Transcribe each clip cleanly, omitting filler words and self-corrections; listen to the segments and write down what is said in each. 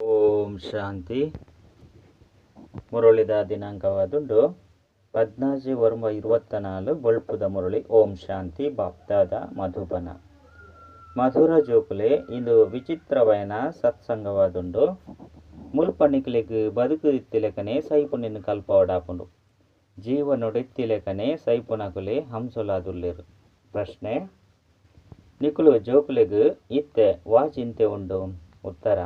ಓಂ ಶಾಂತಿ. ಮುರಳಿದ ದಿನಾಂಕವಾದುಂಡು 14/9/24 ಬೊಳ್ಪುದ ಮುರಳಿ. ಓಂ ಶಾಂತಿ. ಬಾಪ್ದಾದ ಮಧುಬನ ಮಧುರ ಜೋಕುಲೆ ಇಂದು ವಿಚಿತ್ರವಯನ ಸತ್ಸಂಗವಾದುಂಡು. ಮುಲ್ಪಣಿಕ್ಲೆಗ್ ಬದುಕು ಇತ್ತಿಲೆಕನೆ ಸೈಪುನಿನ ಕಲ್ಪವಡಾಪುಂಡು. ಜೀವನೊಡೆತ್ತಿಲೆಕನೆ ಸೈಪುನಕುಲೆ ಹಂಸೊಲಾದುಲ್ಲೆರು. ಪ್ರಶ್ನೆ: ನಿಕುಲು ಜೋಕುಲೆಗ್ ಇತ್ತೆ ವಾ ಚಿಂತೆ ಉಂಡು? ಉತ್ತರ: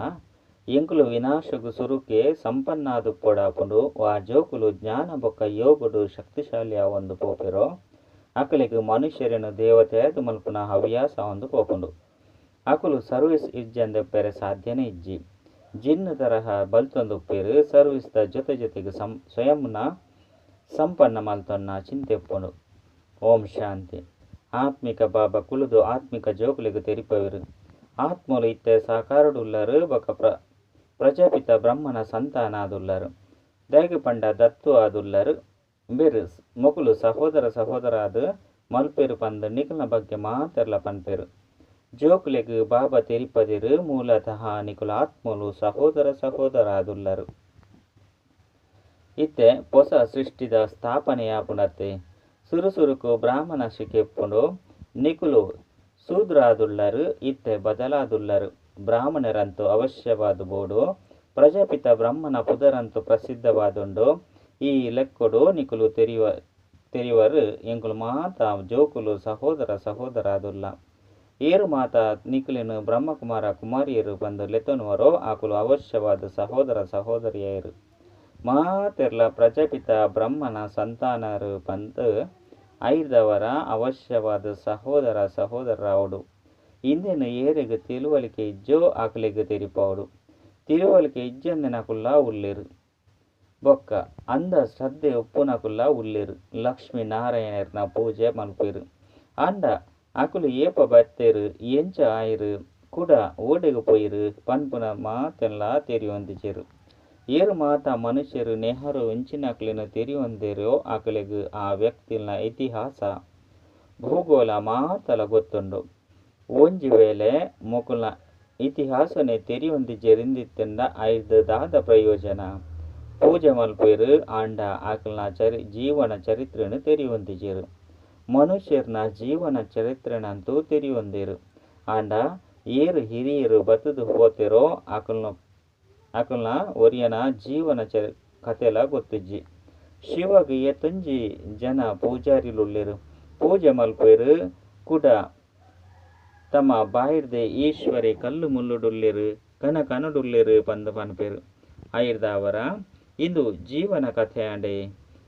ಎಂಕುಲು ವಿನಾಶಗು ಸುರುಕೆ ಸಂಪನ್ನಾದುಪ್ಪೊಡಾಪುಂಡು. ವಾ ಜೋಕುಲು ಜ್ಞಾನ ಬೊಕ್ಕ ಯೋಗಡು ಶಕ್ತಿಶಾಲಿ ಆವೊಂದು ಪೋಪೆರೋ ಅಕಲೆಗ್ ಮನುಷ್ಯರೆನ್ ದೇವತೆಯಾದ್ ಮಲ್ಪುನ ಹವ್ಯಾಸ ಆವೊಂದು ಪೋಪುಂಡು. ಅಕುಲು ಸರ್ವಿಸ್ ಇಜ್ಜಂದೆ ಉಪ್ಪೆರೆ ಸಾಧ್ಯನೇ ಇಜ್ಜಿ. ಜಿನ್ನ ತರಹ ಬಲ್ತೊಂದು ಉಪ್ಪೆರು. ಸರ್ವಿಸ್ ದ ಜೊತೆ ಜೊತೆಗೆ ಸ್ವಯಂನ ಸಂಪನ್ನ ಮಲ್ತೊನ್ನ ಚಿಂತೆ ಉಪ್ಪುಂಡು. ಓಂ ಶಾಂತಿ. ಆತ್ಮಿಕ ಬಾಬಾ ಕುಲುದು ಆತ್ಮಿಕ ಜೋಕುಲೆಗ್ ತೆರಿಪವೆರು. ಆತ್ಮಲು ಇತ್ತೆ ಸಾಕಾರಡುಲ್ಲರು ಬೊಕ್ಕ ಪ್ರಜಾಪಿತ ಬ್ರಹ್ಮನ ಸಂತಾನ ಆದುಲ್ಲರು. ದಾಯೆಗ್ ಪಂಡ ದತ್ತು ಆದುಲ್ಲರು. ಬೇರು ಮೊಕುಲು ಸಹೋದರ ಸಹೋದರ ಆದ್ ಮಲ್ಪೆರು ಪಂದ್ ನಿಕಲ್ನ ಬಗ್ಗೆ ಮಾತೆರ್ಲ ಪನ್ಪೆರು. ಜೋಕುಲೆಗ್ ಬಾಬಾ ತೆರಿಪದೆರು ಮೂಲತಃ ನಿಕುಲು ಆತ್ಮಲು ಸಹೋದರ ಸಹೋದರ ಆದುಲ್ಲರು. ಇತ್ತೆ ಪೊಸ ಸೃಷ್ಟಿದ ಸ್ಥಾಪನೆಯಾಪುಂಡತ್ತೆ. ಸುರು ಸುರುಕು ಬ್ರಾಹ್ಮಣ ಶಿಖೆಪ್ಪುಂಡು. ನಿಕುಲು ಶೂದ್ರಾದುಲ್ಲರು ಇತ್ತೆ ಬದಲಾದುಲ್ಲರು. ಬ್ರಾಹ್ಮಣರಂತೂ ಅವಶ್ಯವಾದ ಬೋಡು. ಪ್ರಜಾಪಿತ ಬ್ರಹ್ಮನ ಪುದರಂತೂ ಪ್ರಸಿದ್ಧವಾದುಂಡು. ಈ ಲೆಕ್ಕೊಡು ನಿಕುಲು ತೆರಿವರು ಎಂಕುಲು ಮಾತ ಜೋಕುಲು ಸಹೋದರ ಸಹೋದರಾದುಲ್ಲ. ಏರು ಮಾತ ನಿಕುಲೆನ್ ಬ್ರಹ್ಮಕುಮಾರ ಕುಮಾರಿಯರು ಪಂದು ಲೆತ್ತೊನುವರೋ ಆಕುಲು ಅವಶ್ಯವಾದ ಸಹೋದರ ಸಹೋದರಿಯರು. ಮಾತೆರ್ಲ ಪ್ರಜಾಪಿತ ಬ್ರಹ್ಮನ ಸಂತಾನರು ಪಂದು ಐದವರ ಅವಶ್ಯವಾದ ಸಹೋದರ ಸಹೋದರರಾವುಡು. ಇಂದೆನು ಏರೆಗ್ ತಿಳುವಳಿಕೆ ಇಜ್ಜೋ ಆಕುಲೆಗ್ ತೆರಿಪಾವುಡು. ತಿಳುವಳಿಕೆ ಇಜ್ಜಂದಿನಕುಲ್ಲಾ ಉಲ್ಲೆರು. ಬೊಕ್ಕ ಅಂಧ ಶ್ರದ್ಧೆ ಉಪ್ಪುನಕುಲ್ಲಾ ಉಲ್ಲೆರು. ಲಕ್ಷ್ಮೀ ನಾರಾಯಣರ್ನ ಪೂಜೆ ಮಲ್ಪೆರು. ಆಂಡ ಅಕುಲು ಏಪ ಬತ್ತೆರು, ಎಂಚ ಆಯಿರು, ಕುಡ ಓಡೆಗ್ ಪೋಯಿರು ಪನ್ಪುನ ಮಾತೆನ್ಲಾ ತೆರಿಯೊಂದಿಜೆರು. ಏರು ಮಾತ ಮನುಷ್ಯರು ನೆಹರು ಇಂಚಿನಕ್ಲೆನ್ ತೆರಿಯೊಂದೆರೋ ಅಕಲೆಗ್ ಆ ವ್ಯಕ್ತಿಲ್ನ ಇತಿಹಾಸ, ಭೂಗೋಳ ಮಾತಲ ಗೊತ್ತುಂಡು. ಒಂಜಿ ವೇಳೆ ಮೊಕುಲ್ನ ಇತಿಹಾಸನೆ ತೆರಿಯೊಂದಿಜೆರಿಂದಿತ್ತಂಡ ಐರ್ದ್ ದಾದ ಪ್ರಯೋಜನ? ಪೂಜೆ ಮಲ್ಪೆರು ಆಂಡ ಅಕಲ್ನ ಜೀವನ ಚರಿತ್ರೆನ್ ತೆರಿಯೊಂದಿಜೆರು. ಮನುಷ್ಯರ್ನ ಜೀವನ ಚರಿತ್ರೆನಂತೂ ತೆರಿಯೊಂದೆರು. ಆಂಡ ಏರು ಹಿರಿಯರು ಬತ್ತುದು ಪೋತೆರೋ ಅಕಲ್ನ ಒರಿಯನ ಜೀವನ ಕತೆಲ ಗೊತ್ತಿಜ್ಜಿ. ಶಿವಗ್ ಏತೊಂಜಿ ಜನ ಪೂಜಾರಿಲುಲ್ಲೆರು. ಪೂಜೆ ಮಲ್ಪೆರು ಕುಡ ತಮ್ಮ ಬಾಯಿರ್ದೆ ಈಶ್ವರೆ ಕಲ್ಲು ಮುಳ್ಳುಡುಲ್ಲೆರು ಕನ ಕನಡುಲ್ಲೆರು ಪಂದು ಪನ್ಪೆರು. ಐರ್ದಾವರ ಇಂದು ಜೀವನ ಕಥೆಯಾಂಡೆ.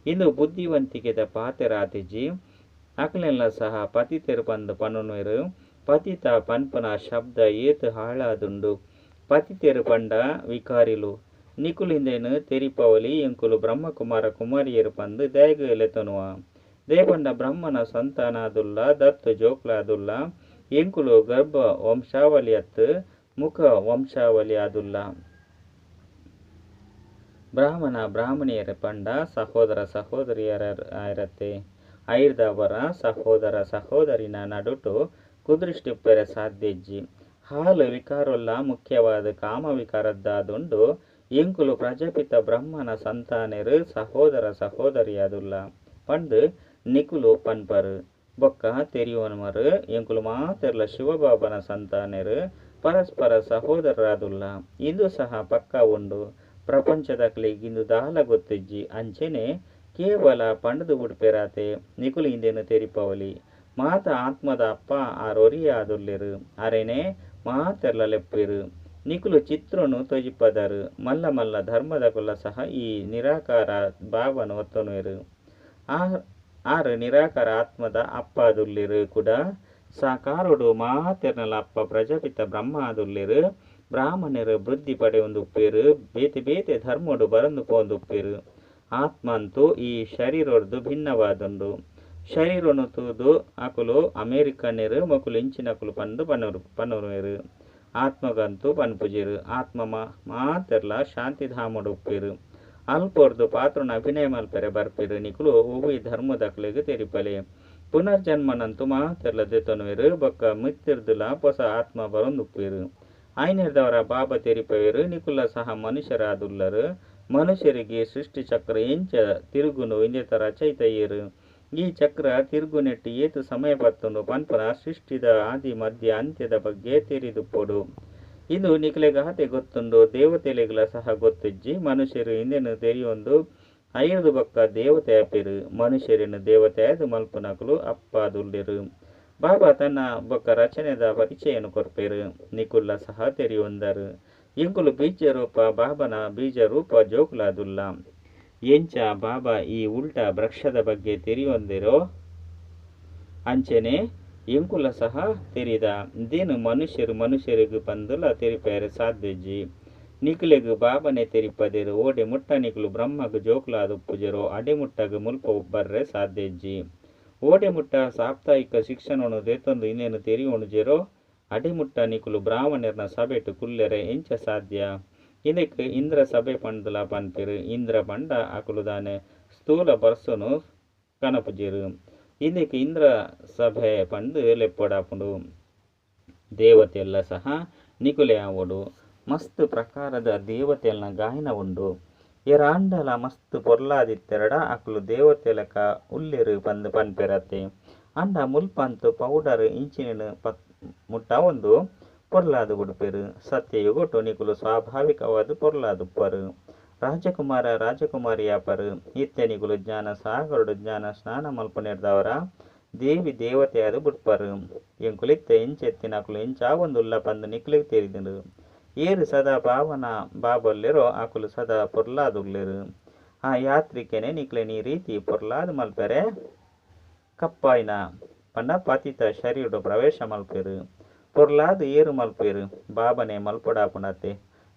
ಇಂದು ಬುದ್ಧಿವಂತಿಕೆದ ಪಾತೆರಾತಿಜಿ. ಅಕಲೆನ್ಲ ಸಹ ಪತಿತೆರು ಪಂದು ಪನೊನುವೆರು. ಪತಿತ ಪನ್ಪುನ ಶಬ್ದ ಏತ್ ಹಾಳಾದುಂಡು. ಪತಿತೆರು ಪಂಡ ವಿಕಾರಿಲು. ನಿಕುಲು ಇಂದೆನ್ ತೆರಿಪಾವೊಲಿ ಎಂಕುಲು ಬ್ರಹ್ಮಕುಮಾರ ಕುಮಾರಿಯರು ಪಂದು ದಾಯೆಗ್ ಲೆತ್ತೊನುವ. ದಾಯೆ ಪಂಡ ಬ್ರಹ್ಮನ ಸಂತಾನ ಆದುಲ್ಲ, ದತ್ತು ಜೋಕುಲಾದುಲ್ಲ. ಎಂಕುಲು ಗರ್ಭ ವಂಶಾವಳಿಯತ್ ಮುಖ ವಂಶಾವಳಿ ಆದುಲ್ಲ. ಬ್ರಾಹ್ಮಣ ಬ್ರಾಹ್ಮಣಿಯರ ಪಂಡ ಸಹೋದರ ಸಹೋದರಿಯರ ಆಯಿರತ್ತೆ. ಐರ್ದಾವರ ಸಹೋದರ ಸಹೋದರಿನ ನಡುಟು ಕುದೃಷ್ಟಿ ಉಪ್ಪೆರೆ ಸಾಧ್ಯ ಇಜ್ಜಿ. ಹಾಲು ವಿಕಾರೊಲ್ಲ ಮುಖ್ಯವಾದ ಕಾಮ ವಿಕಾರದ್ದಾದುಂಡು. ಎಂಕುಲು ಪ್ರಜಾಪಿತ ಬ್ರಹ್ಮನ ಸಂತಾನೆರು ಸಹೋದರ ಸಹೋದರಿಯಾದುಲ್ಲ ಪಂದು ನಿಕುಲು ಪನ್ಪರು. ಬೊಕ್ಕ ತೆರಿಯೊನುವರು ಎಂಕುಲು ಮಾತೆರ್ಲ ಶಿವಬಾಬನ ಸಂತಾನೆರು ಪರಸ್ಪರ ಸಹೋದರರಾದುಲ್ಲ. ಇಂದು ಸಹ ಪಕ್ಕ ಉಂಡು. ಪ್ರಪಂಚದಕಲೆಗ್ ಇಂದು ದಾಲ ಗೊತ್ತಿಜ್ಜಿ. ಅಂಚೆನೆ ಕೇವಲ ಪಂಡುದು ಬುಡ್ಪೆರಾತೆ. ನಿಕುಲು ಇಂದೆನ್ ತೆರಿಪಾವೊಲಿ. ಮಾತ ಆತ್ಮದ ಅಪ್ಪ ಆರೊರಿಯೇ ಆದುಲ್ಲೆರು. ಅರೆನೇ ಮಾತೆರ್ಲ ಲೆಪ್ಪುವೆರು. ನಿಕುಲು ಚಿತ್ರೊನು ತೋಜಿಪದರು. ಮಲ್ಲ ಮಲ್ಲ ಧರ್ಮದಕುಲ್ಲ ಸಹ ಈ ನಿರಾಕಾರ ಬಾಬಾನು ಒತ್ತೊನುವೆರು. ಆರು ನಿರಾಕಾರ ಆತ್ಮದ ಅಪ್ಪ ಆದುಲ್ಲೆರು ಕುಡ ಸಾಕಾರೊಡು ಮಾತೆರ್ನಲ ಅಪ್ಪ ಪ್ರಜಾಪಿತ ಬ್ರಹ್ಮ ಆದುಲ್ಲೆರು. ಬ್ರಾಹ್ಮಣರು ವೃದ್ಧಿ ಪಡೆಯೊಂದು ಉಪ್ಪೆರು. ಬೇತೆ ಬೇತೆ ಧರ್ಮಡು ಬರಂದು ಪೋಂದು ಉಪ್ಪೆರು. ಆತ್ಮಂತೂ ಈ ಶರೀರೊರ್ದು ಭಿನ್ನವಾದುಂಡು. ಶರೀರೊನು ತೂದು ಅಕುಲು ಅಮೇರಿಕನ್ನೆರು ಮೊಕುಲು ಇಂಚಿನಕುಲು ಪಂದು ಪನೊನುವೆರು. ಆತ್ಮಗಂತೂ ಪನ್ಪುಜೆರು. ಆತ್ಮ ಮಾತೆರ್ಲ ಶಾಂತಿಧಾಮಡು ಉಪ್ಪೆರು. ಅಲ್ಪೊರ್ದು ಪಾತ್ರನ ಅಭಿನಯ ಮಲ್ಪೆರೆ ಬರ್ಪೆರು. ನಿಕುಲು ಒವ್ವೆ ಧರ್ಮದಕಲೆಗ್ ತೆರಿಪಲೆ. ಪುನರ್ಜನ್ಮನಂತೂ ಮಾತೆರ್ಲ ದೆತೊನುವೆರು. ಬೊಕ್ಕ ಮಿತ್ತಿರ್ದುಲ ಪೊಸ ಆತ್ಮ ಬರೊಂದುಪ್ಪೆರು. ಆಯ್ನೆರ್ದವರ ಬಾಬಾ ತೆರಿಪವೇರು ನಿಕುಲ ಸಹ ಮನುಷ್ಯರಾದುಲ್ಲರು. ಮನುಷ್ಯರಿಗೆ ಸೃಷ್ಟಿ ಚಕ್ರ ಎಂಚ ತಿರುಗುನು ಇಂದೆತ ರಚಯಿತ ಏರು. ಈ ಚಕ್ರ ತಿರುಗುನೆಟ್ಟು ಏತು ಸಮಯ ಪತ್ತುಂಡು ಪನ್ಪುನ ಸೃಷ್ಟಿದ ಆದಿ ಮಧ್ಯ ಅಂತ್ಯದ ಬಗ್ಗೆ ತೆರಿದುಪ್ಪೊಡು. ಇದು ನಿಕಲೆಗಾತೆ ಗೊತ್ತುಂಡು, ದೇವತೆಲೆಗ್ಲ ಸಹ ಗೊತ್ತಿಜ್ಜಿ. ಮನುಷ್ಯರು ಇಂದೆನು ತೆರಿಯೊಂದು ಐದು ಬೊಕ್ಕ ದೇವತೆ ಆಪೆರು. ಮನುಷ್ಯರನ್ನು ದೇವತೆ ಆದ್ ಮಲ್ಪುನಕುಲು ಅಪ್ಪಾದುಲ್ಲೆರು. ಬಾಬಾ ತನ್ನ ಬೊಕ್ಕ ರಚನೆದ ಪರಿಚಯನು ಕೊರ್ಪೆರು. ನಿಕುಲ್ಲ ಸಹ ತೆರಿಯೊಂದರು. ಎಂಕುಲು ಬೀಜ ರೂಪ ಬಾಬನ ಬೀಜ ರೂಪ ಜೋಕುಲಾದುಲ್ಲ. ಎಂಚ ಬಾಬಾ ಈ ಉಲ್ಟಾ ವೃಕ್ಷದ ಬಗ್ಗೆ ತೆರಿಯೊಂದಿರೋ ಅಂಚನೆ ಎಂಕುಲ ಸಹ ತೆರಿದ. ಇದೇನು ಮನುಷ್ಯರು ಮನುಷ್ಯರಿಗೆ ಪಂದುಲ ತೆರಿಪೇರೆ ಸಾಧ್ಯಜ್ಜಿ. ನಿಕುಲೆಗ್ ಬಾಬನೆ ತೆರಿಪದೇರು. ಓಡೆ ಮುಟ್ಟ ನಿಕುಲು ಬ್ರಹ್ಮಗ್ ಜೋಕುಲಾದುಪ್ಪುಜೆರೋ ಅಡೆ ಮುಟ್ಟಗ್ ಮುಲ್ಪ ಬರ್ರೆ ಸಾಧ್ಯಜ್ಜಿ. ಓಡೆ ಮುಟ್ಟ ಸಾಪ್ತಾಹಿಕ ಶಿಕ್ಷಣನು ದೇತೊಂದು ಇನ್ನೇನು ತೆರಿಯೋಣುಜೆರೋ ಅಡೆ ಮುಟ್ಟ ನಿಕುಲು ಬ್ರಾಹ್ಮಣರ್ನ ಸಭೆಟ್ ಕುಲ್ಲೆರೆ ಎಂಚ ಸಾಧ್ಯ. ಇದಕ್ಕೆ ಇಂದ್ರ ಸಭೆ ಪಂಡ್ದಲ ಪನ್ಪೆರು. ಇಂದ್ರ ಪಂಡ ಅಕುಲು ದಾನೆ ಸ್ಥೂಲ ಬರ್ಸನು ಕನಪುಜೆರು. ಇದಕ್ಕೆ ಇಂದ್ರ ಸಭೆ ಪಂದ್ ಲೆಪ್ಪೊಡಾಪುಂಡು. ದೇವತೆಲ್ಲ ಸಹ ನಿಕುಲೆ ಆವೊಡು. ಮಸ್ತ್ ಪ್ರಕಾರದ ದೇವತೆಲ್ನ ಗಾಯನ ಉಂಡು. ಏರಾಂಡಲ ಮಸ್ತ್ ಪೊರ್ಲಾದಿತ್ತೆರಡ ಅಕುಲು ದೇವತೆಲಕ ಉಲ್ಲೆರು ಪಂದ್ ಪನ್ಪೆರತ್ತೆ. ಅಂಡ ಮುಲ್ಪಂತು ಪೌಡರ್ ಇಂಚಿನ ಮುಟ್ಟಾವೊಂದು ಪೊರ್ಲಾದು ಬುಡ್ಪೆರು. ಸತ್ಯಯುಗೊಟು ನಿಕುಲು ಸ್ವಾಭಾವಿಕವಾದ್ ಪೊರ್ಲಾದುಪ್ಪರು. ರಾಜಕುಮಾರ ರಾಜಕುಮಾರಿ ಆಪರು. ಇತ್ತೆ ನಿಕುಲು ಜ್ಞಾನ ಸಾಗರಡು ಜ್ಞಾನ ಸ್ನಾನ ಮಲ್ಪುನೆರ್ದವರ ದೇವಿ ದೇವತೆಯಾದ್ ಬುಡ್ಪರು. ಎಂಕುಲಿತ್ತೆ ಎಂಚೆತ್ತಿನಕುಲು ಎಂಚಾವೊಂದುಲ್ಲ ಪಂದ್ ನಿಕುಲೆಗ್ ತೆರಿದುಂಡು. ಏರು ಸದಾ ಪಾವನ ಬಾಬೊಲ್ಲೆರೋ ಅಕುಲು ಸದಾ ಪೊರ್ಲಾದುಲ್ಲೆರು. ಆ ಯಾತ್ರಿಕೆನೆ ನಿಕ್ಲೆನ್ ಈ ರೀತಿ ಪೊರ್ಲಾದ್ ಮಲ್ಪೆರೆ ಕಪ್ಪಾಯಿನ ಪಂಡ ಪತಿತ ಶರೀರಡು ಪ್ರವೇಶ ಮಲ್ಪೆರು. ಪೊರ್ಲಾದ್ ಏರು ಮಲ್ಪೆರು. ಬಾಬನೆ ಮಲ್ಪೊಡಾಪುಂಡತ್ತೆ.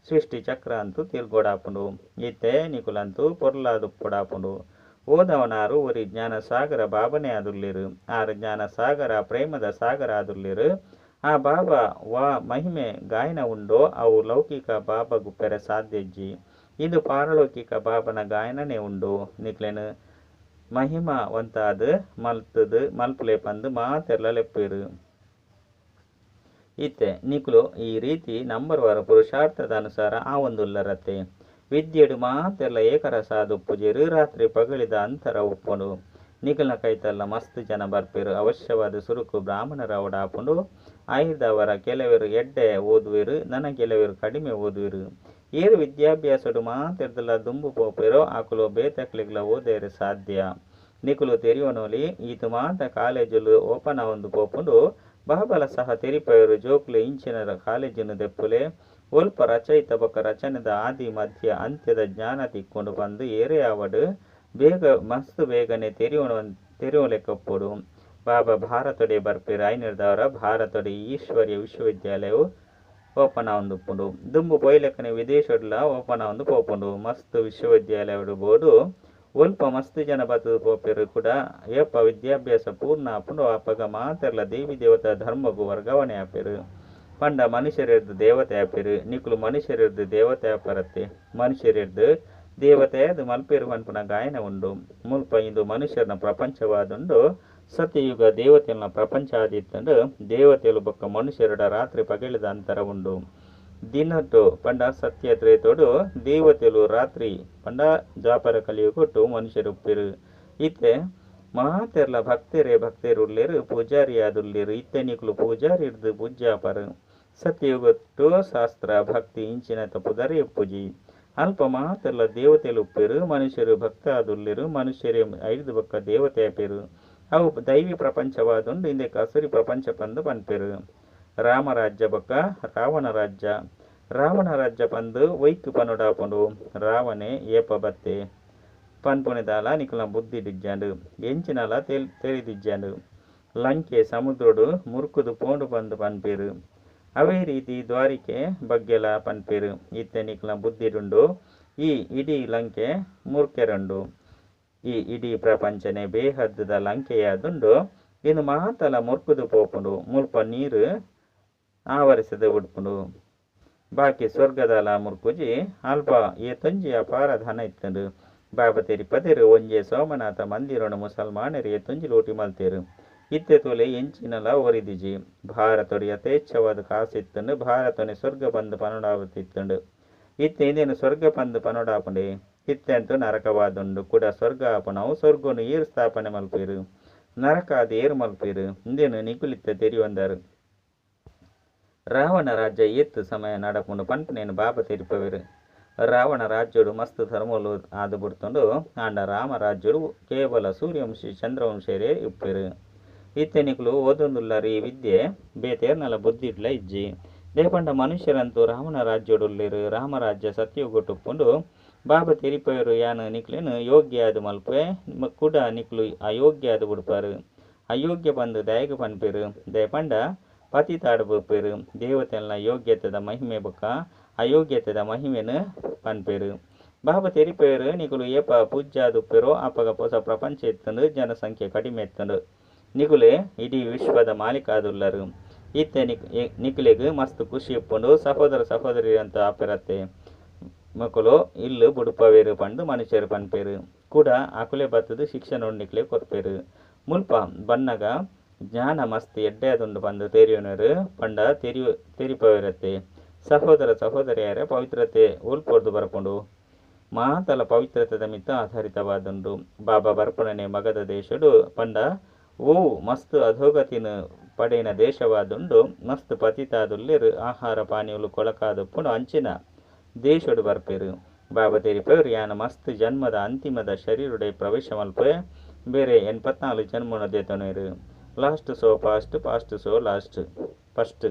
ಸೃಷ್ಟಿ ಚಕ್ರ ಅಂತೂ ತಿರ್ಗೊಡಾಪುಂಡು. ಇತ್ತೆ ನಿಕುಲಂತೂ ಪೊರ್ಲಾದುಪ್ಪೊಡಾಪುಂಡು. ಓದವನಾರು ಒರಿ ಜ್ಞಾನಸಾಗರ ಬಾಬನೆ ಆದುಲ್ಲೆರು. ಆರು ಜ್ಞಾನಸಾಗರ ಪ್ರೇಮದ ಸಾಗರ ಆದುಲ್ಲೆರು. ಆ ಬಾಬಾ ವಾ ಮಹಿಮೆ ಗಾಯನ ಉಂಡೋ ಅವು ಲೌಕಿಕ ಬಾಬಾಗುಪ್ಪೆರೆ ಸಾಧ್ಯಜ್ಜಿ. ಇದು ಪಾರಲೌಕಿಕ ಬಾಬನ ಗಾಯನನೇ ಉಂಡು. ನಿಕ್ಲೆನ್ ಮಹಿಮಾವಂತಾದ್ ಮಲ್ತದು ಮಲ್ಪುಲೆ ಪಂದ್ ಮಾತೆರ್ಲ ಲೆಪ್ಪೆರು. ಇತ್ತೆ ನಿಕುಲು ಈ ರೀತಿ ನಂಬರ್ ವಾರ ಪುರುಷಾರ್ಥದ ಅನುಸಾರ ಆವೊಂದುಲ್ಲರತ್ತೆ. ವಿದ್ಯೆಡು ಮಾತೆರ್ಲ ಏಕರಸ ಆದುಪ್ಪುಜೆರು. ರಾತ್ರಿ ಪಗಳಿದ ಅಂತರ ಉಪ್ಪುಂಡು. ನಿಕಲ್ನ ಕೈತಲ್ಲ ಮಸ್ತ್ ಜನ ಬರ್ಪೆರು. ಅವಶ್ಯವಾದ ಸುರುಕು ಬ್ರಾಹ್ಮಣರಾವಡಾಪುಂಡು. ಆಯ್ದವರ ಕೆಲವರು ಎಡ್ಡೆ ಓದುವೆರು, ನನ ಕೆಲವರು ಕಡಿಮೆ ಓದುವೆರು. ಏರು ವಿದ್ಯಾಭ್ಯಾಸಡು ಮಾತೆರ್ದಲ ದುಂಬು ಪೋಪೆರೋ ಅಕುಲು ಬೇತಕ್ಲೆಗ್ಲ ಓದೇರೆ ಸಾಧ್ಯ. ನಿಕುಲು ತೆರಿಯೋನೋಲಿ ಈತು ಮಾತ ಕಾಲೇಜುಲು ಓಪನ್ ಆವೊಂದು ಪೋಪುಂಡು. ಬಾಬಲ ಸಹ ತೆರಿಪೆರು ಜೋಕುಲು ಇಂಚಿನ ಕಾಲೇಜಿನ ದೆಪ್ಪುಲೆ ಒಲ್ಪ ರಚಯಿತ ಬೊಕ್ಕ ರಚನೆದ ಆದಿ ಮಧ್ಯ ಅಂತ್ಯದ ಜ್ಞಾನ ತಿಕ್ಕೊಂಡು ಬಂದು ಏರೇ ಆವಡು ಬೇಗ ಮಸ್ತ್ ಬೇಗನೆ ತೆರಿಯೋಲೆಕೊಪ್ಪೊಡು. ಬಾಬಾ ಭಾರತೊಡೆ ಬರ್ಪೆರು. ಐನೆರ್ದವರ ಭಾರತೊಡೆ ಈಶ್ವರ್ಯ ವಿಶ್ವವಿದ್ಯಾಲಯವು ಓಪನ್ ಆವೊಂದುಪ್ಪುಂಡು. ದುಂಬು ಪೋಯ್ಲೆಕ್ಕನೆ ವಿದೇಶಡ್ಲ ಓಪನ್ ಆವೊಂದು ಪೋಪುಂಡು. ಮಸ್ತ್ ವಿಶ್ವವಿದ್ಯಾಲಯಡು ಬೋಡು ಒಲ್ಪ ಮಸ್ತ್ ಜನ ಬತ್ತದು ಪೋಪೆರು ಕೂಡ. ಏಪ ವಿದ್ಯಾಭ್ಯಾಸ ಪೂರ್ಣ ಆಪುಂಡು ಅಪಗ ಮಾತೆರ್ಲ ದೇವಿ ದೇವತಾ ಧರ್ಮಗು ವರ್ಗಾವಣೆ ಆಪೆರು. ಪಂಡ ಮನುಷ್ಯರೆರ್ದು ದೇವತೆ ಆಪೆರು. ನಿಕುಲು ಮನುಷ್ಯರೆರ್ದು ದೇವತೆ ಆಪರತ್ತೆ. ಮನುಷ್ಯರೆರ್ದು ದೇವತೆ ಅದು ಮಲ್ಪೆರು ಪನ್ಪುನ ಗಾಯನ ಉಂಡು. ಮುಲ್ಪ ಇಂದು ಮನುಷ್ಯರನ ಪ್ರಪಂಚವಾದುಂಡು. ಸತ್ಯಯುಗ ದೇವತೆಲ್ನ ಪ್ರಪಂಚ ಆದಿತ್ತಂಡು. ದೇವತೆಲು ಬೊಕ್ಕ ಮನುಷ್ಯರಡ ರಾತ್ರಿ ಪಗಲಿದ ಅಂತರ ಉಂಡು. ದಿನಟ್ಟು ಪಂಡ ಸತ್ಯ ತ್ರೇತೋಡು ದೇವತೆಲು ರಾತ್ರಿ ಪಂಡ ದ್ವಾಪರ ಕಲಿಯುಗೊಟ್ಟು ಮನುಷ್ಯರು ಉಪ್ಪೆರು. ಇತ್ತೆ ಮಾತೆರ್ಲ ಭಕ್ತರೇ ಭಕ್ತರುಲ್ಲೆರು, ಪೂಜಾರಿ ಆದುಲ್ಲೆರು. ಇತ್ತೆ ನಿಕುಲು ಪೂಜಾರಿ ಇರ್ದು ಪೂಜ್ಯಾಪರು. ಸತ್ಯಯುಗೊಟ್ಟು ಶಾಸ್ತ್ರ ಭಕ್ತಿ ಇಂಚಿನ ಪುದರೇ ಉಪ್ಪುಜಿ. ಅಲ್ಪ ಮಾತೆರ್ಲ ದೇವತೆಲು ಉಪ್ಪೆರು, ಮನುಷ್ಯರು ಭಕ್ತ ಆದುಲ್ಲೆರು. ಮನುಷ್ಯರೇ ಐದು ಬೊಕ್ಕ ದೇವತೆ ಆಪೆರು. ಅವು ದೈವಿ ಪ್ರಪಂಚವಾದುಂಡು. ಇಂದೆಕ್ ಅಸುರಿ ಪ್ರಪಂಚ ಪಂದು ಪನ್ಪೆರು. ರಾಮರಾಜ್ಯ ಬೊಕ್ಕ ರಾವಣ ರಾಜ್ಯ. ರಾವಣ ರಾಜ್ಯ ಪಂದು ಒಯ್ಕ್ ಪನೊಡಾಪುಂಡು. ರಾವಣೆ ಏಪ ಬತ್ತೆ ಪನ್ಪುನೆದಾಲ ನಿಕುಲ್ನ ಬುದ್ಧಿ ಡಿಜ್ಜಾಂಡು, ಎಂಚಿನಲ ತೆರಿದಿಜ್ಜಾಂಡು. ಲಂಕೆ ಸಮುದ್ರಡು ಮುರ್ಕುದು ಪೋಂಡು ಪಂದು ಪನ್ಪೆರು. ಅವೇ ರೀತಿ ದ್ವಾರಿಕೆ ಬಗ್ಗೆಲ ಪನ್ಪೆರು. ಇತ್ತೆ ನಿಕುಲ್ನ ಬುದ್ಧಿಡುಂಡು ಈ ಇಡೀ ಲಂಕೆ ಮುರ್ಕೆರುಂಡು. ಈ ಇಡೀ ಪ್ರಪಂಚನೆ ಬೇಹದ್ದುದ ಲಂಕೆಯಾದುಂಡು. ಇನ್ನು ಮಾತಲ ಮುರ್ಕುದು ಪೋಪುಂಡು. ಮುಲ್ಪ ನೀರು ಆವರಿಸದೆ ಉಡ್ಪುಂಡು. ಬಾಕಿ ಸ್ವರ್ಗದಲ ಮುರ್ಕುಜಿ. ಅಲ್ಪ ಏತೊಂಜಿ ಅಪಾರ ಧನ ಇತ್ತಂಡು. ಬಾಬಾ ತೆರಿಪದೆರು ಒಂಜೆ ಸೋಮನಾಥ ಮಂದಿರನು ಮುಸಲ್ಮಾನರು ಏತೊಂಜಿ ಲೂಟಿ ಮಲ್ತೆರು. ಇತ್ತೆ ತೋಲೆ ಎಂಚಿನಲ ಒರಿದಿಜಿ. ಭಾರತೊಡು ಯಥೇಚ್ಛವಾದ ಕಾಸಿತ್ತುಂಡು. ಭಾರತನೆ ಸ್ವರ್ಗ ಪಂದ್ ಪನೊಡಾವತಿತ್ತುಂಡು. ಇತ್ತೆ ಇಂದೇನು ಸ್ವರ್ಗ ಪಂದ್ ಪನೊಡಾಪುಂಡೆ. ಇತ್ತೆ ಅಂತೂ ನರಕವಾದುಂಡು. ಕುಡ ಸ್ವರ್ಗ ಆಪುನವು. ಸ್ವರ್ಗನು ಏರ್ ಸ್ಥಾಪನೆ ಮಲ್ಪೆರು? ನರಕ ಆದ್ ಏರ್ ಮಲ್ಪೆರು? ಇಂದೇನು ನಿಕುಲಿತ್ತೆ ತೆರಿಯೊಂದಾರು. ರಾವಣ ರಾಜ್ಯ ಏತ್ ಸಮಯ ನಡಪುಂಡು ಪನ್ಪುನೇನು ಬಾಬಾ ತೆರಿಪವೆರು. ರಾವಣ ರಾಜ್ಯೋಡು ಮಸ್ತ್ ಧರ್ಮಲು ಆದ್ ಬುಡ್ತುಂಡು. ಆಂಡ ರಾಮ ರಾಜ್ಯೋಡು ಕೇವಲ ಸೂರ್ಯವಂಶಿ ಚಂದ್ರವಂಶಿಯರೇ ಇಪ್ಪೆರು. ಇತ್ತೆ ನಿಕುಲು ಓದೊಂದುಲ್ಲಾರ್ ಈ ವಿದ್ಯೆ ಬೇತೇರ್ನಲ ಬುದ್ಧಿಡ್ಲ ಇಜ್ಜಿ. ದಾಯೆ ಮನುಷ್ಯರಂತೂ ರಾವಣ ರಾಜ್ಯೋಡುಲ್ಲೆರ್. ರಾಮರಾಜ್ಯ ಸತ್ಯಯುಗಟ್ ಉಪ್ಪುಂಡು. ಬಾಬಾ ತೆರಿಪವೆರು ಯಾನ್ ನಿಕ್ಲೆನ್ ಯೋಗ್ಯ ಆದ್ ಮಲ್ಪುವೆ. ಕುಡ ನಿಕುಲು ಅಯೋಗ್ಯ ಆದ್ ಬುಡ್ಪಾರು. ಅಯೋಗ್ಯ ಪಂದ್ ದಾಯೆಗ್ ಪನ್ಪೆರು? ದಾಯೆ ಪಂಡ ಪತಿತಾಡ್ ಬುಡ್ಪೆರು. ದೇವತೆಲ್ನ ಯೋಗ್ಯತೆದ ಮಹಿಮೆ ಬೊಕ್ಕ ಅಯೋಗ್ಯತೆದ ಮಹಿಮೆನ್ ಪನ್ಪೆರು. ಬಾಬಾ ತೆರಿಪವೆರು ನಿಕುಲು ಏಪ ಪೂಜ್ಯಾದುಪ್ಪೆರೋ ಅಪಗ ಪೊಸ ಪ್ರಪಂಚ ಇತ್ತುಂಡು. ಜನಸಂಖ್ಯೆ ಕಡಿಮೆ ಇತ್ತುಂಡು. ನಿಕುಲೇ ಇಡೀ ವಿಶ್ವದ ಮಾಲೀಕಾದುಲ್ಲರು. ಇತ್ತೆ ನಿಕುಲೆಗ್ ಮಸ್ತ್ ಖುಷಿ ಇಪ್ಪುಂಡು. ಸಹೋದರ ಸಹೋದರಿ ಅಂತ ಆಪೆರತ್ತೆ. ಮೊಕುಲು ಇಲ್ಲು ಬುಡ್ಪವೆರು ಪಂದ್ ಮನುಷ್ಯರು ಪನ್ಪೆರು. ಕೂಡ ಅಕುಲೆ ಬತ್ತುದು ಶಿಕ್ಷಣ ನಿಕ್ಲೆ ಕೊರ್ಪೆರು. ಮುಲ್ಪ ಬನ್ನಗ ಜ್ಞಾನ ಮಸ್ತ್ ಎಡ್ಡೆ ಆದುಂಡು ಪಂದ್ ತೆರಿಯೊನರು ಪಂಡ ತೆರಿಪವೆರತ್ತೆ. ಸಹೋದರ ಸಹೋದರಿಯರ ಪವಿತ್ರತೆ ಒಲ್ಪೊರ್ದು ಬರ್ಪುಂಡು. ಮಾತಲ ಪವಿತ್ರತೆದ ಮಿತ್ತ ಆಧಾರಿತವಾದುಂಡು. ಬಾಬಾ ಬರ್ಪುಣನೆ ಮಗಧ ದೇಶಡು ಪಂಡ ಓ ಮಸ್ತ್ ಅಧೋಗತಿನ ಪಡೆಯಿನ ದೇಶವಾದುಂಡು. ಮಸ್ತ್ ಪತಿತಾದುಲ್ಲೆರ್. ಆಹಾರ ಪಾನೀಯಲು ಕೊಳಕಾದುಪ್ಪುಂಡು. ಅಂಚಿನ ದೇಶಡು ಬರ್ಪೆರು. ಬಾಬಾ ತೆರಿಪವೆರು ಯಾನ್ ಮಸ್ತ್ ಜನ್ಮದ ಅಂತಿಮದ ಶರೀರಡೆ ಪ್ರವೇಶ ಮಲ್ಪುವೆ. ಬೇರೆ 84 ಜನ್ಮನು ದೆತೊನೆರು. Last so past, past so last first.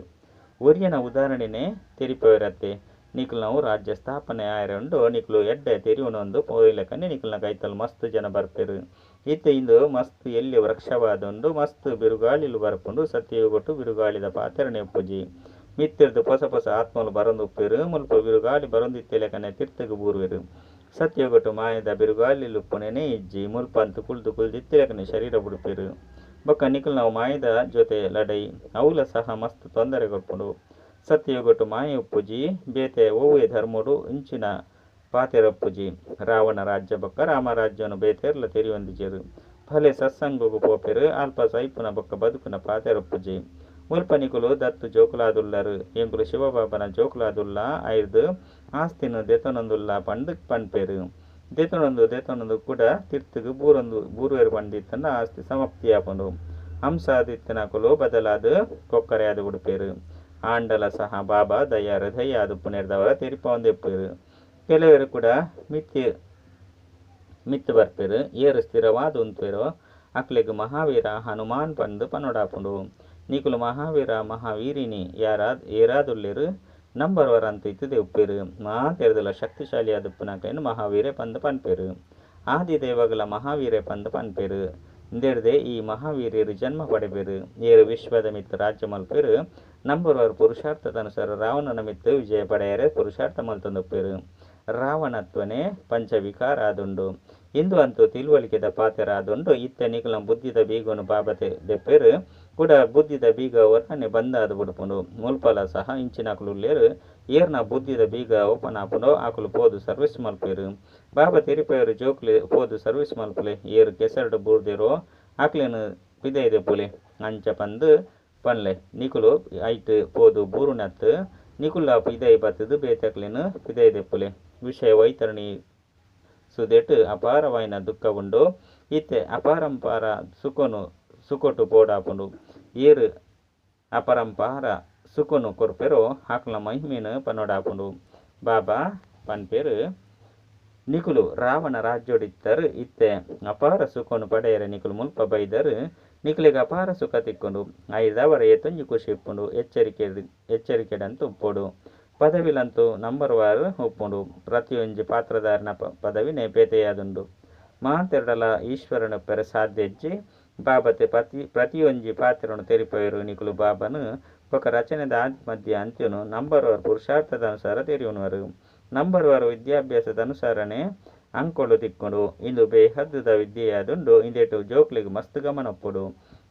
ಒರಿಯನ ಉದಾಹರಣೆನೇ ತೆರಿಪವೆರತ್ತೆ. ನಿಕುಲು ರಾಜ್ಯ ಸ್ಥಾಪನೆ ಆಯರೆ ಉಂಡು. ನಿಕುಲು ಎಡ್ಡೆ ತೆರಿಯೊನೊಂದು ಪೋಯಿಲೆಕ್ಕನೆ ನಿಕುಲ್ನ ಕೈತಲ್ ಮಸ್ತ್ ಜನ ಬರ್ಪೆರು. ಇತ್ತೆ ಇಂದು ಮಸ್ತ್ ಎಲ್ಯ ವೃಕ್ಷವಾದುಂಡು. ಮಸ್ತ್ ಬಿರುಗಾಳಿಲು ಬರ್ಪುಂಡು. ಸತ್ಯಯುಗಟ್ಟು ಬಿರುಗಾಳಿದ ಪಾತೆರಣೆ ಉಪ್ಪುಜಿ. ಮಿತ್ತಿರ್ದು ಪೊಸ ಪೊಸ ಆತ್ಮಲು ಬರೊಂದುಪ್ಪೆರು. ಮುಲ್ಪ ಬಿರುಗಾಳಿ ಬರೊಂದಿತ್ತೆಲೆಕನೆ ತಿರ್ತುಗು ಬೂರುವೆರು. ಸತ್ಯಯುಗಟ್ಟು ಮಾಯದ ಬಿರುಗಾಳಿಲು ಉಪ್ಪುನೇನೆ ಇಜ್ಜಿ. ಮುಲ್ಪ ಅಂತು ಕುಲ್ದು ಕುಲ್ದಿತ್ತೆಲೆಕನೆ ಶರೀರ ಬುಡ್ಪೆರು. ಬೊಕ್ಕ ನಿಕುಲ್ನವು ಮಾಯದ ಜೊತೆ ಲಡೈ ಅವುಲ ಸಹ ಮಸ್ತ್ ತೊಂದರೆ ಕೊರ್ಪುಂಡು. ಸತ್ಯಯುಗಟ್ಟು ಮಾಯ ಉಪ್ಪುಜಿ. ಬೇತೆ ಒವ್ವೆ ಧರ್ಮಡು ಇಂಚಿನ ಪಾತೆರ ಉಪ್ಪುಜಿ. ರಾವಣ ರಾಜ್ಯ ಬೊಕ್ಕ ರಾಮರಾಜ್ಯನು ಬೇತೆರ್ಲ ತೆರಿಯೊಂದಿಜೆರು. ಭಲೆ ಸತ್ಸಂಗಗು ಪೋಪೆರು. ಅಲ್ಪ ಸೈಪುನ ಬೊಕ್ಕ ಬದುಕುನ ಪಾತೆರ ಉಪ್ಪುಜಿ. ಮುಲ್ಪ ನಿಕುಲು ದತ್ತು ಜೋಕುಲಾದುಲ್ಲರು. ಎಂಕುಲು ಶಿವಬಾಬನ ಜೋಕುಲಾದುಲ್ಲ. ಐರ್ದು ಆಸ್ತಿನ ದೆತೊನೊಂದುಲ್ಲ ಪಂದ್ ಪನ್ಪೆರು. ದೆತೊನೊಂದು ದೆತೊನೊಂದು ಕೂಡ ತಿರ್ತುಗು ಬೂರೊಂದು ಬೂರುವೆರು ಪಂದಿತ್ತಂಡ ಆಸ್ತಿ ಸಮಾಪ್ತಿ ಆಪುಂಡು. ಹಂಸಾದಿತ್ತನಕುಲು ಬದಲಾದ ಕೊಕ್ಕರೆ ಆದ್ ಬುಡ್ಪೆರು. ಆಂಡಲ ಸಹ ಬಾಬಾ ದಯ ಹೃದಯ ಆದುಪ್ಪುನೆರ್ದವರ ತೆರಿಪೊಂದಿಪ್ಪೆರು. ಕೆಲವರು ಕೂಡ ಮಿತ್ತು ಬರ್ಪೆರು. ಏರು ಸ್ಥಿರವಾದ ಉಂತುವೆರೋ ಅಕ್ಲೆಗ್ ಮಹಾವೀರ ಹನುಮಾನ್ ಪಂದ್ ಪನೊಡಾಪುಂಡು. ನಿಕುಲು ಮಹಾವೀರ ಮಹಾವೀರಿನಿ ಏರಾದುಲ್ಲೆರು. ನಂಬರ್ ವರಂತ ಇತ್ತದೆ ಉಪ್ಪೆರು. ಮಾತೆರ್ದಲ ಶಕ್ತಿಶಾಲಿ ಆದುಪ್ಪುನಕ್ಲೆನ್ ಮಹಾವೀರೆ ಪಂದ್ ಪನ್ಪೆರು. ಆದಿದೈವಗಳ ಮಹಾವೀರೆ ಪಂದ್ ಪನ್ಪೆರು. ಇಂದೆರ್ದೆ ಈ ಮಹಾವೀರ್ಯರು ಜನ್ಮ ಪಡೆಪೆರು. ಏರು ವಿಶ್ವದ ಮಿತ್ತು ರಾಜ್ಯ ಮಲ್ಪೆರು. ನಂಬರ್ ವರ್ ಪುರುಷಾರ್ಥದನುಸಾರ ರಾವಣನ ಮಿತ್ತು ವಿಜಯ ಪಡೆಯರೆ ಪುರುಷಾರ್ಥ ಮಲ್ತೊಂದುಪ್ಪೆರು. ರಾವಣತ್ವನೇ ಪಂಚವಿಕಾರ ಆದುಂಡು. ಇಂದು ಅಂತೂ ತಿಳುವಳಿಕೆದ ಪಾತೆರ ಆದುಂಡು. ಇತ್ತೆ ನಿಕುಲ್ನ ಬುದ್ಧಿದ ಬೀಗನು ಬಾಬಾ ದೆಪ್ಪೆರು. ಕೂಡ ಬುದ್ಧಿದ ಬೀಗ ಒರಾನೆ ಬಂದಾದ್ ಬುಡ್ಪುಂಡು. ಮುಲ್ಪಲ ಸಹ ಇಂಚಿನಕುಲು ಉಲ್ಲೆರು. ಏರ್ನ ಬುದ್ಧಿದ ಬೀಗ ಓಪನ್ ಆಪುಂಡೋ ಅಕುಲು ಪೋದು ಸರ್ವಿಸ್ ಮಲ್ಪೆರು. ಬಾಬಾ ತೆರಿಪವೆರು ಜೋಕುಲೆ ಪೋದು ಸರ್ವಿಸ್ ಮಲ್ಪುಲೆ. ಏರು ಕೆಸರ್ಡ್ ಬೂರ್ದೆರೋ ಅಕ್ಲೆನ್ ಪಿದೈ ದೆಪ್ಪುಲೆ. ಅಂಚ ಪಂದ್ ಪನ್ಲೆ. ನಿಕುಲು ಐಟ್ ಪೋದು ಬೂರುನತ್ ನಿಕುಲ ಪಿದೈ ಬತ್ತುದು ಬೇತಕ್ಲೆನ್ ಪಿದೈ ದೆಪ್ಪುಲೆ. ವಿಷಯ ವೈತರಣಿ ಸುದೆಟ್ ಅಪಾರವಾಯಿನ ದುಃಖ ಉಂಡು. ಇತ್ತೆ ಅಪಾರಂಪಾರ ಸುಖನು ಸುಖಟು ಪೋಡಾಪುಂಡು. ಏರು ಅಪರಂಪಾರ ಸುಖನು ಕೊರ್ಪೆರೋ ಅಕ್ಲ್ನ ಮಹಿಮೆನು ಪನೊಡಾಪುಂಡು. ಬಾಬಾ ಪನ್ಪೆರು ನಿಕುಲು ರಾವಣ ರಾಜ್ಯೋಡಿತ್ತರು. ಇತ್ತೆ ಅಪಾರ ಸುಖನು ಪಡೆಯರೆ ನಿಕುಲು ಮುಲ್ಪ ಬೈದರು. ನಿಕುಲೆಗ್ ಅಪಾರ ಸುಖ ತಿಕ್ಕುಂಡು. ಐದವರ ಏತೊಂಜಿ ಖುಷಿ ಇಪ್ಪುಂಡು. ಎಚ್ಚರಿಕೆಡಂತೂ ಉಪ್ಪೊಡು. ಪದವಿಲಂತೂ ನಂಬರ್ ವಾರ್ ಉಪ್ಪುಂಡು. ಪ್ರತಿಯೊಂಜಿ ಪಾತ್ರಧಾರಣ ಪದವಿನೇ ಬೇತೆಯಾದುಂಡು. ಮಾತೆರ್ಡಲ ಈಶ್ವರನ ಉಪ್ಪೆರೆ ಸಾಧ್ಯ ಇಜ್ಜಿ. ಬಾಬತೆ ಪ್ರತಿಯೊಂಜಿ ಪಾತ್ರನು ತೆರಿಪವೆರು. ನಿಕುಲು ಬಾಬನು ಬೊಕ್ಕ ರಚನೆದ ಆದಿ ಮಧ್ಯ ಅಂತ್ಯನು ನಂಬರ್ ವಾರ್ ಪುರುಷಾರ್ಥದ ಅನುಸಾರ ತೆರಿಯುನುವರು. ನಂಬರ್ ವಾರ್ ವಿದ್ಯಾಭ್ಯಾಸದ ಅನುಸಾರನೇ ಅಂಕೊಳು ತಿಕ್ಕುಂಡು. ಇಂದು ಬೇಹದ್ದುದ ವಿದ್ಯೆಯಾದುಂಡು. ಇಂದೆಟು ಜೋಕ್ಲೆಗ್ ಮಸ್ತ್ ಗಮನ ಉಪ್ಪೊಡು.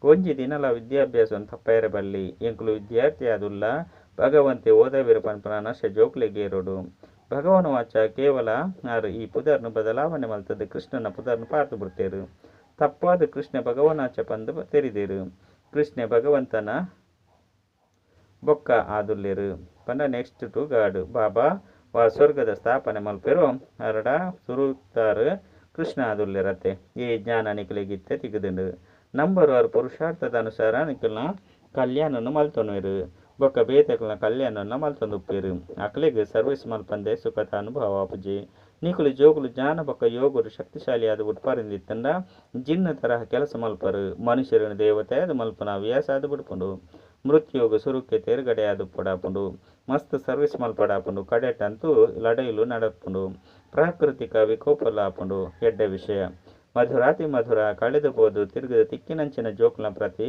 ಒಂಜಿ ದಿನಲ ವಿದ್ಯಾಭ್ಯಾಸವನ್ನು ತಪ್ಪಯರೆ ಬಲ್ಲಿ. ಎಂಕುಲು ವಿದ್ಯಾರ್ಥಿ ಆದುಲ್ಲ. ಭಗವಂತೆ ಓದವೆರು ಪನ್ಪುನ ನಶೆ ಜೋಕ್ಲೆಗ್ ಏರೊಡು. ಭಗವಾನ್ ವಾಚ ಕೇವಲ ಆರ್ ಈ ಪುದರ್ನ್ ಬದಲಾವಣೆ ಮಲ್ತದ್ ಕೃಷ್ಣನ ಪುದರ್ನ್ ಪಾರ್ದ್ ಬುಡ್ತೆರ್. ತಪ್ಪಾದ ಕೃಷ್ಣ ಭಗವನಾಚ ಪಂದ್ ತೆರಿದೇರು. ಕೃಷ್ಣ ಭಗವಂತನ ಬೊಕ್ಕ ಆದುಲ್ಲೇರು ಪಂಡ ನೆಕ್ಸ್ಟ್ ಟು ಗಾಡ್. ಬಾಬಾ ವಾ ಸ್ವರ್ಗದ ಸ್ಥಾಪನೆ ಮಲ್ಪೆರು ಅರಡ ಸುರುತ್ತಾರು ಕೃಷ್ಣ ಆದುಲ್ಲೇರತ್ತೆ. ಈ ಜ್ಞಾನ ನಿಕಲೆಗಿತ್ತೆ ತಿಗುದುಂಡು. ನಂಬರ್ ವಾರ್ ಪುರುಷಾರ್ಥದ ಅನುಸಾರ ನಿಕಲ್ನ ಕಲ್ಯಾಣನು ಮಲ್ತೊನುವೆರು ಬೊಕ್ಕ ಬೇತೆಕಲ್ನ ಕಲ್ಯಾಣನ ಮಲ್ತೊಂದುಪ್ಪೇರು. ಅಕ್ಲೆಗ್ ಸರ್ವಿಸ್ ಮಲ್ಪಂದೆ ಸುಖದ ಅನುಭವ ಆಪುಜಿ. ನಿಕುಲು ಜೋಕುಲು ಜ್ಞಾನ ಬೊಕ್ಕ ಯೋಗಡು ಶಕ್ತಿಶಾಲಿಯಾದ ಉಟ್ಪಾರಿಂದಿತ್ತಂಡ ಜಿನ್ನ ತರಹ ಕೆಲಸ ಮಲ್ಪರು. ಮನುಷ್ಯರನ್ನು ದೇವತೆ ಅದು ಮಲ್ಪನ ಹವ್ಯಾಸ ಅದು ಬಿಡ್ಪುಂಡು. ಮೃತ್ಯುಗ್ ಸುರುಕ್ಕೆ ತೇರ್ಗಡೆ ಅದು ಪಡಾಪುಂಡು. ಮಸ್ತ್ ಸರ್ವಿಸ್ ಮಲ್ಪಡಾಪುಂಡು. ಕಡೆಟಂತೂ ಲಡೈಲು ನಡಪುಂಡು. ಪ್ರಾಕೃತಿಕ ವಿಕೋಪಲ ಆಪುಂಡು. ಎಡ್ಡೆ ವಿಷಯ ಮಧುರಾತಿ ಮಧುರ ಕಳೆದು ಪೋದು ತಿರುಗದ ತಿಕ್ಕಿನಂಚಿನ ಜೋಕುಲ ಪ್ರತಿ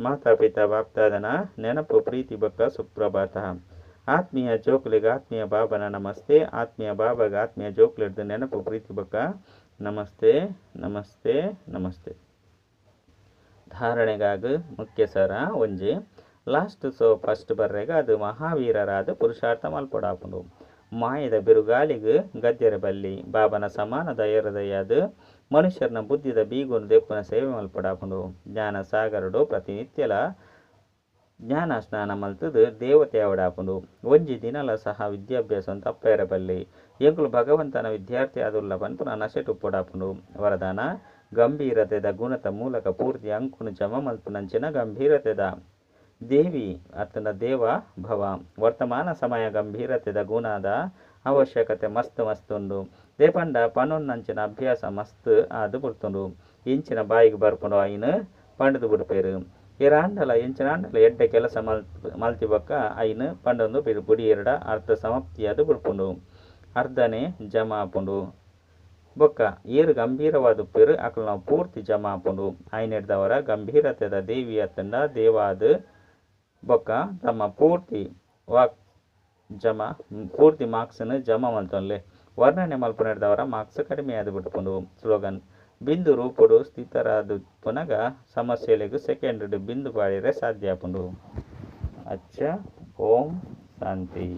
ಮಾತಾ ಪಿತಾ ಬಾಪ್ದಾದನ ನೆನಪು ಪ್ರೀತಿ ಬೊಕ್ಕ ಸುಪ್ರಭಾತ. ಆತ್ಮೀಯ ಜೋಕುಲಿಗೆ ಆತ್ಮೀಯ ಬಾಬನ ನಮಸ್ತೆ. ಆತ್ಮೀಯ ಬಾಬಾಗ ಆತ್ಮೀಯ ಜೋಕುಲಿಡ್ದು ನೆನಪು ಪ್ರೀತಿ ಬೊಕ್ಕ ನಮಸ್ತೆ ನಮಸ್ತೆ ನಮಸ್ತೆ. ಧಾರಣೆಗಾಗಿ ಮುಖ್ಯ ಸರ ಒಂಜಿ ಲಾಸ್ಟ್ ಸೊ ಫಸ್ಟ್ ಬರ್ರೆಗ ಅದು ಮಹಾವೀರರಾದ ಪುರುಷಾರ್ಥ ಮಲ್ಪೊಡಾಪುಂಡು. ಮಾಯದ ಬಿರುಗಾಲಿಗೆ ಗದ್ದೆರ ಬಲ್ಲಿ ಬಾಬನ ಸಮಾನ ದಯರದಯಾದ ಮನುಷ್ಯರನ ಬುದ್ಧಿದ ಬೀಗುನು ದೆಪ್ಪುನ ಸೇವೆ ಮಲ್ಪೊಡಾಪುಂಡು. ಜ್ಞಾನ ಸಾಗರಡು ಪ್ರತಿನಿತ್ಯಲ ಜ್ಞಾನ ಸ್ನಾನ ಮಲ್ತದು ದೇವತೆ ಅವಡಾಪುಂಡು. ಒಂಜಿ ದಿನಲ ಸಹ ವಿದ್ಯಾಭ್ಯಾಸ ತಪ್ಪೇರ ಬಲ್ಲಿ. ಎಂಕುಲು ಭಗವಂತನ ವಿದ್ಯಾರ್ಥಿ ಆದುಲ್ಲ ಪನ್ಪುನ ನಶೆಟು ಪೊಡಾಪುಂಡು. ವರದಾನ ಗಂಭೀರತೆದ ಗುಣತ ಮೂಲಕ ಪೂರ್ತಿ ಅಂಕುನು ಜಮ ಮಲ್ಪುನಂಚಿನ ಗಂಭೀರತೆದ ದೇವಿ ಅತ್ತನ ದೇವ ಭವ. ವರ್ತಮಾನ ಸಮಯ ಗಂಭೀರತೆದ ಗುಣದ ಅವಶ್ಯಕತೆ ಮಸ್ತ್ ಮಸ್ತ್ ಉಂಡು. ದೇಪಂಡ ಪನೊನ್ನಂಚಿನ ಅಭ್ಯಾಸ ಮಸ್ತ್ ಆದು ಬುಡ್ತುಂಡು. ಇಂಚಿನ ಬಾಯಿಗೆ ಬರ್ಪುಂಡು ಐನು ಪಂಡದು ಬಿಡ್ಪೇರು. ಏರಾಂಡಲ ಎಂಚಿನಾಂಡಲ ಎಡ್ಡೆ ಕೆಲಸ ಮಲ್ತಿ ಬೊಕ್ಕ ಐನು ಪಂಡೊಂದು ಬುಡಿಯೆರಡ ಅರ್ಧ ಸಮಾಪ್ತಿಯಾದ ಬಿಡ್ಪುಂಡು. ಅರ್ಧನೇ ಜಮಾ ಆಪುಂಡು. ಬೊಕ್ಕ ಏರು ಗಂಭೀರವಾದ ಉಪ್ಪೇರು ಅಕಲ್ನ ಪೂರ್ತಿ ಜಮಾ ಆಪುಂಡು. ಐನೆಡ್ದವರ ಗಂಭೀರತೆದ ದೇವಿ ಅತ್ತಂಡ ದೇವಾದ ಬೊಕ್ಕ ತಮ್ಮ ಪೂರ್ತಿ ವಾಕ್ ಜಮಾ ಪೂರ್ತಿ ಮಾರ್ಕ್ಸ್ನ ಜಮಾ ಮಲ್ತೊನ್ಲೆ. ವರ್ಣನೆ ಮಲ್ಪುನೆಡ್ದವರ ಮಾರ್ಕ್ಸ್ ಕಡಿಮೆ ಆದ್ ಬಿಡ್ಪುಂಡು. ಸ್ಲೋಗನ್ ಬಿಂದು ರೂಪುಡು ಸ್ಥಿತರಾದ ಪುನಗ ಸಮಸ್ಯೆಲೆಗ್ ಸೆಕೆಂಡ್ ಬಿಂದು ಪಾಡಿರೆ ಸಾಧ್ಯ ಆಪುಂಡು. ಅಚ್ಚ ಓಂ ಶಾಂತಿ.